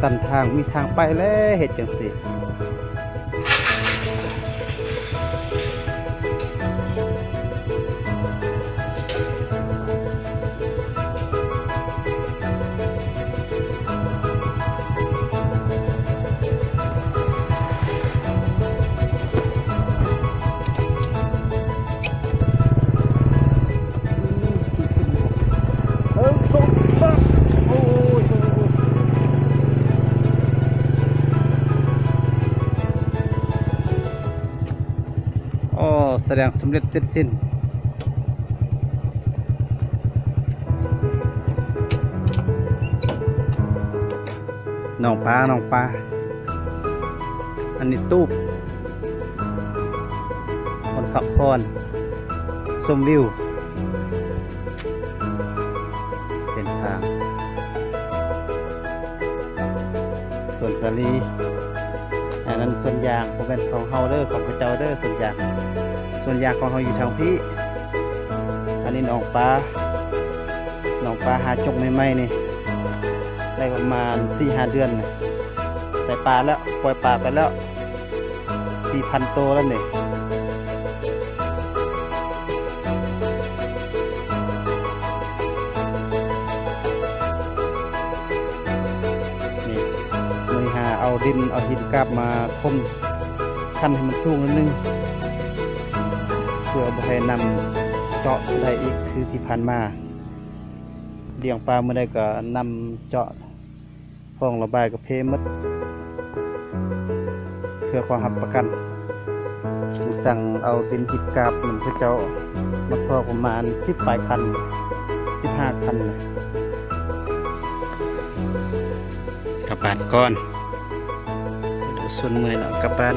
ຕັນທາງ ມີທາງໄປແລ້ວ ເຮັດຈັ່ງຊີ້. ໂອ້ ສະແດງສຳເລັດເສັດສິ້ນ. ໜອງປາ ໜອງປາ ອັນນີ້ຕູບ ບ່ອນພັກຜ່ອນ ຊົມວິວ ເສັ້ນທາງ ສວນສາລີ ອັນນັ້ນສວນຢາງ ບໍ່ແມ່ນຂອງເຮົາເດີ ຂອງເຂົາເຈົ້າເດີ ສວນຢາງ ສວນຢາງຂອງເຮົາຢູ່ທາງພີ້. ອັນນີ້ໜອງປາ ໜອງປາຫາຈົກໃໝ່ໆ ນີ້ ໄດ້ປະມານສີ່ຫ້າເດືອນ ໃສ່ປາແລ້ວ ປ່ອຍປາໄປແລ້ວ ສີ່ພັນໂຕແລ້ວນີ້. ນີ້ ມື້ນີ້ຫາເອົາດິນເອົາຫີນກາບມາຖົມ ຂັ້ນໃຫ້ມັນສູງໜ້ອຍໜຶ່ງ ເພື່ອບໍ່ໃຫ້ນ້ຳເຈາະໄດ້ອີກຄືທີ່ຜ່ານມາ. ລ້ຽງປາມື້ໃດກໍນ້ຳເຈາະ ຮ່ອງລະບາຍກໍເພໝົດ ເພື່ອຄວາມຮັບປະກັນ ຈຶ່ງສັ່ງເອົາດິນຫີນກາບນຳເຂົາເຈົ້າມາຖອກປະມານສິບປາຍຄັນ ສິບຫ້າຄັນ. ກັບບ້ານກ່ອນ ເດີນຊົນເມື່ອຍແລ້ວກັບບ້ານ.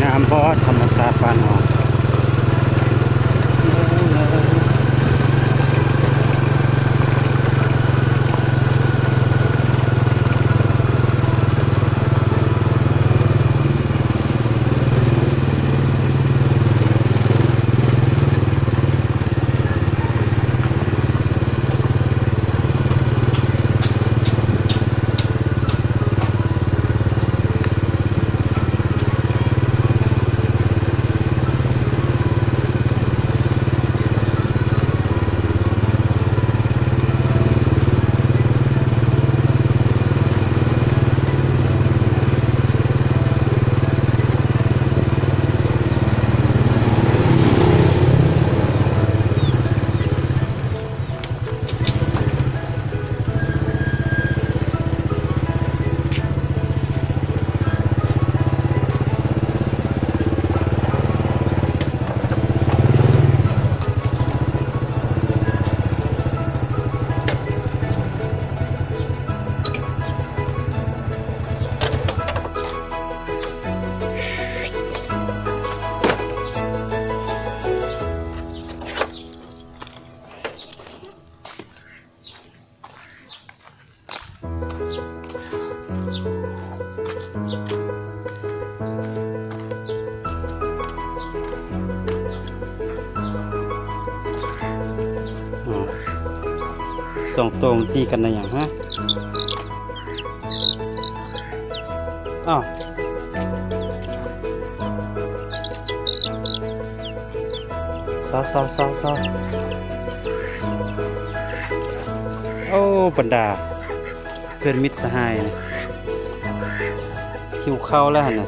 ງາມບໍ່ ທຳມະຊາດບ້ານເຮົາ? ເ ສອງໂຕມັນຕີກັນໄດ້ຫຍັງຮະ? ອ້າວ ຊາວໆໆໆ ໂອ້ ບັນດາເພື່ອນມິດສະຫາຍ ຫິວເຂົ້າແລ້ວຫັ້ນນະ.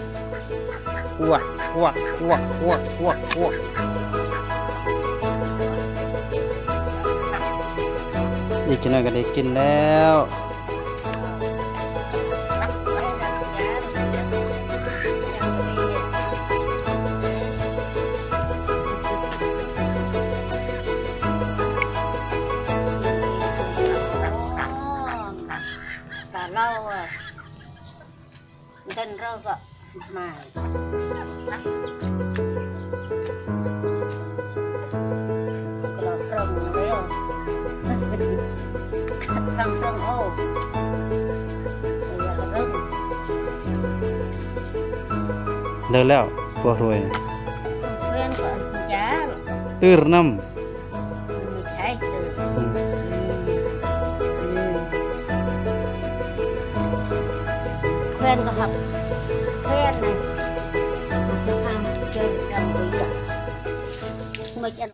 ກວກ ກວກ ກວກ ກວກ ກວກ ກວກ ອີກຈັກໜ້ອຍກໍໄດ້ກິນແລ້ວ. ປາເລົາ ເດີນເຮົາກໍສຸດມາຍ ກໍລອກເຄິ່ງເລີຍ ສອງເຄິ່ງໂອ ເລີກເຄິ່ງ ເລີກແລ້ວ ພວກຮວຍ ເພື່ອນກໍຈານ ຕື່ນນຳ ມັນບໍ່ໃຊ່ຕື່ນ ອືມ ອືມ ເພື່ອນກໍຮັບ ເພື່ອນນະ ເຈີກັນບໍ່ຢາກ ບໍ່ຈັນ